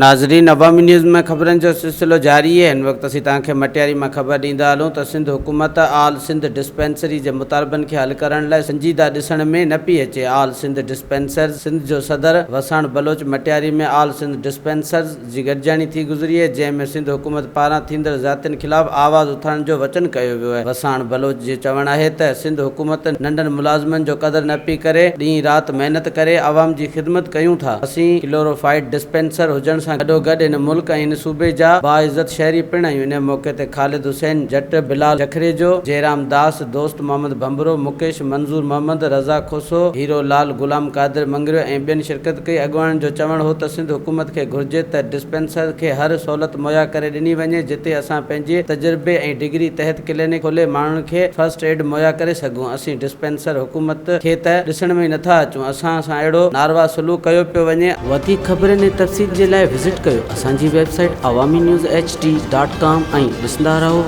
ناظرين عوامي نيوز ۾ خبرن جو سلسلو جاري آهي هن وقت اسين توهان کي مٽياري مان خبر ڏيندا هلون ته سنڌ حڪومت آل سنڌ ڊسپينسري جي مطالبن کي حل ڪرڻ لاء سنجيده ڏسڻ ۾ نه پئي اچي آل سنڌ ڊسپينسرز سنڌ جو صدر وساڻ بلوچ مٽياري ۾ آل سنڌ ڊسپينسرز جي گڏجاڻي ٿي گذري آهي جنهن ۾ سنڌ حڪومت پاران ٿيندڙ زيادتين خلاف آواز اٿارڻ جو وچن ڪيو ويو آهي وساڻ بلوچ جو چوڻ آهي ته سنڌ حڪومت ننڍن ملازمن جو قدر نه پئي ڪري ڏينهن رات محنت ڪري عوام جي خدمت ڪيون ٿا اسين ڪلوروفائيڊ ڊسپينسر هجڻ سان گڏوگڏ هن ملڪ ۽ هن صوبي جا باعزت شهري پڻ آهيون. ان موقعي تي خالد حسين جٽ، بلال جکريجو، جيرام داس، دوست محمد ڀنڀرو، مڪيش، منظور محمد، رضا کوسو، هيرو لال، غلام قادر مڱريو ۽ ٻين شرڪت ڪئي. اڳواڻن جو چوڻ هو ته سنڌ حڪومت کي گهرجي ته ڊسپينسر کي هر سهولت مهيا ڪري ڏني وڃي جتي اسان پنهنجي تجربي ۽ ڊگري تحت ڪلينڪ کولي ماڻهن کي فرسٽ ايڊ مهيا ڪري سگهون. اسين ڊسپينسر حڪومت کي ته ڏسڻ ۾ ئي نٿا اچون اسان سان اهڙو ناروا سلوڪ ڪيو پيو وڃي. وڌيڪ خبرن ۽ تفصيل جي لاء وزٽ ڪيو اسان جي website Awami news H D dot com ۽ ڏسندا رهو.